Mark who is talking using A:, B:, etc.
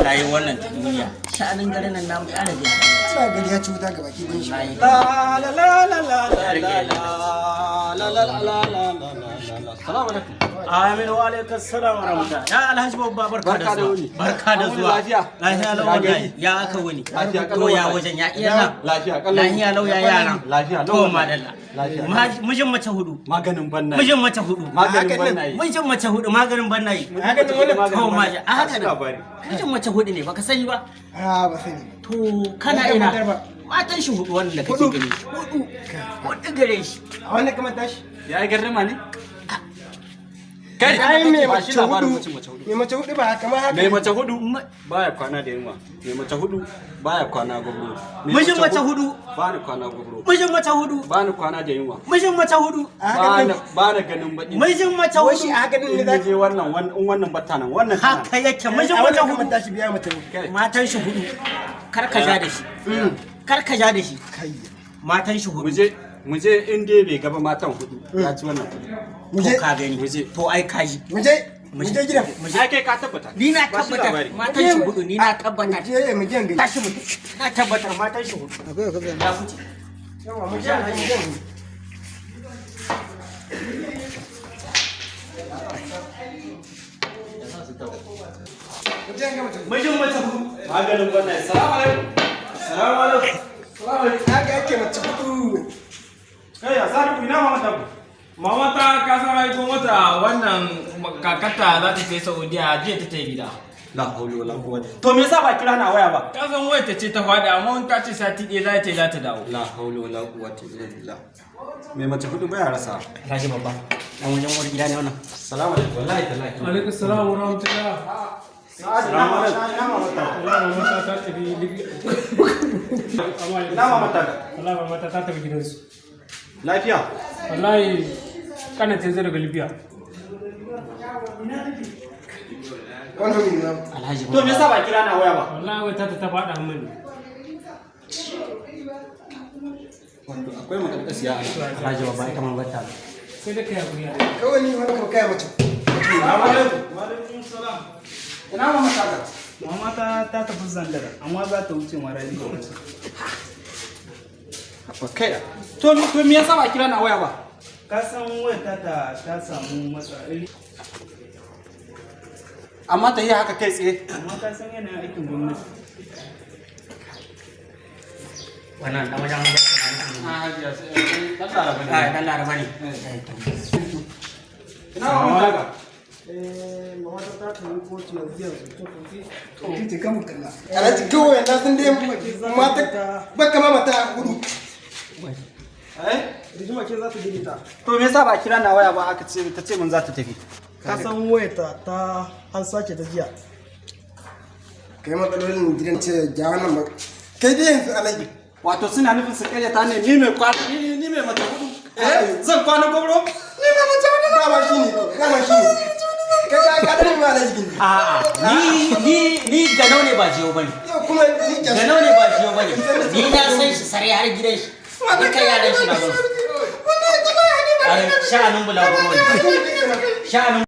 A: Rayuwar wannan ta duniya, sha'anin garin nan namu ya rage ya lalace.
B: Ina gari ya ci wuta gaba ki shi.
A: Wallahi.
C: La la la la la la la la la la la la la. Salamu alaikum.
A: Amin wa alaikum salam wa rahmatullah. Ya Alhaji Babba, barka da
C: Barka da
A: zuwa.
C: wuni.
A: Barka da
C: An wuni
A: zuwa.
C: lafiya?
A: Lafiya lau
C: Ya
A: wallahi.
C: gari?
A: Ya aka wuni?
C: Lafiya kalau
A: To ya
C: wallahi.
A: wajen, ya iya nan?
C: Lafiya kalau.
A: Lafiya lau, ya yara?
C: Lafiya lau
A: To
C: wallahi.
A: madalla.
C: Lafiya.
A: Mijin mace hudu.
C: Maganin banna.
A: Mijin mace hudu.
C: Maganin
B: Haka nan.
C: banna.
A: Mijin mace hudu, maganin bannayi.
B: Haka nan wannan.
A: To ma a haka nan.
C: Labari.
A: Mijin mace hudu ne, baka sani ba?
B: A ba sani.
A: To kana
B: Ban
A: ina?
B: tabbatar ba.
A: Matan shi hudu wannan da kake
B: Hudu.
A: gani. Hudu. Hudu gare shi.
B: A wannan kamar tashi.
C: Ya yi gardama ne? Kai,
B: Ai mai
C: ba
B: mace
C: shi labarin
B: hudu.
C: mutum mace hudu.
B: Mai mace hudu ba kamar haka.
C: Mai mace hudu baya kwana da yunwa. Mai mace hudu baya kwana gwabro. Mai
A: Mijin mace hudu.
C: Bani kwana gwabro.
A: Mijin mace hudu.
C: Bani kwana da yunwa.
A: Mijin mace hudu.
B: A haka nan.
C: Bani ganin baki.
A: Mijin mace
B: Wai shi
A: hudu.
B: a haka nan ne
C: In
B: za
C: je wannan in wannan batta nan, wannan tana nan.
A: Haka yake, mijin
B: A
A: mace
B: wannan kamar
A: hudu.
B: tashi biya mace hudu.
C: Kai.
A: Matan shi hudu. Kar ka ja da shi. Kar ka ja da shi.
B: Kai.
A: Matan shi hudu.
C: Muje in dai bai gaba matan hudu ya ci wannan kudi.
B: Mu
A: To
B: je.
A: ka gani.
C: Muje.
A: To ai ka ji.
B: Mu je. Mu je gidan.
A: Muje.
C: Ai kai ka tabbata.
A: Ni na
C: Ba shi
A: tabbatar
C: labari.
A: matan shi hudu, ni na tabbatar.
B: Mu je, mu je gani.
A: Tashi mu. Na tabbatar matan shi hudu.
B: Akwai akwai.
A: Ya fice.
B: Yawa mu je, mu je. Mu je ga mace.
A: Mijin mace hudu.
C: Maganin banna. Salamu alaikum. Salamu alaikum. Salamu alaikum.
B: Haka yake mace hudu.
C: Kai ya sani, ina mama ta ku?
D: Mama ta ka san aiko mata wannan kakata za ta je Saudiya, jiya ta tafi gida.
C: La haula wala quwwata. To me yasa ba kira na waya ba?
D: Ka san wayar ta ce ta faɗi, amma in ta ce sati ɗaya za ta yi za ta dawo.
C: La haula wala quwwata illa billah. Mai mace hudu baya rasa.
A: Alhaji Babba. Dan wajen uwar gida ne wannan.
C: Salamu alaikum. Wallahi tallahi.
E: Alaikum salam wa rahmatullah.
C: Ina mama ina mama ta.
E: Allah, mama ta tafi Libya.
C: Ina mama ta.
E: Allah, mama ta tafi gidansu.
C: Lafiya.
E: Wallahi kana ta zo daga Libya.
B: Wannan ne.
A: Alhaji
C: To
A: Babba.
C: me yasa ba kira na waya ba?
E: Wallahi wai ta faɗa mini.
C: Wato akwai makalkasiya a nan.
A: Alhaji Babba, ita ma bata.
E: Sai da kai hakuri.
B: Kawai ni wani kuma kai mace.
C: Salamu alaikum. Ina mama ta ka?
F: Mama ta tafi Zandar, amma za ta wuce Maradi.
C: Kai. To me yasa ba kira na waya ba?
F: Ka san wayar ta samu matsala.
C: Amma ta yi haka kai tsaye.
F: Amma ka san yanayin aikin gwamnati.
A: Wannan dan wajen wajen.
C: Ah, hajiya sai dan laraba ne.
A: Ah, dan Laraba ne.
C: Ina mama ta ka?
F: Eh, mama ta tafi kotu yanzu yanzu.
B: Titi kan kalla. Alhaji kawai na san dai mata baka ma mata hudu.
C: Eh?
F: Rigima ce za ta daidaita.
C: To me yasa ba kira na waya ba, aka ce ta ce mun za ta tafi?
F: Ka san wayar ta an sace ta jiya.
B: Kai matsalolin gidan ce ja wannan ba. Kai dai yanzu Alhaji.
C: Wato suna nufin su karyata ne, ni mai kwana ni mai mace hudu. Eh, zan kwana gwabro?
B: Ni ma mace hudu. Dama shi ne, dama shi ne. Kai ka ka ma Alhaji gindi.
A: A'a, ni ganau ne ba jiyo bane.
B: Yau kuma ni kyashi.
A: Ganau ne ba jiyo bane. Ni na san shi sare har gidan shi. Duka yaran shi na gan su. Sha'anin bulaguro ne. Sha'anin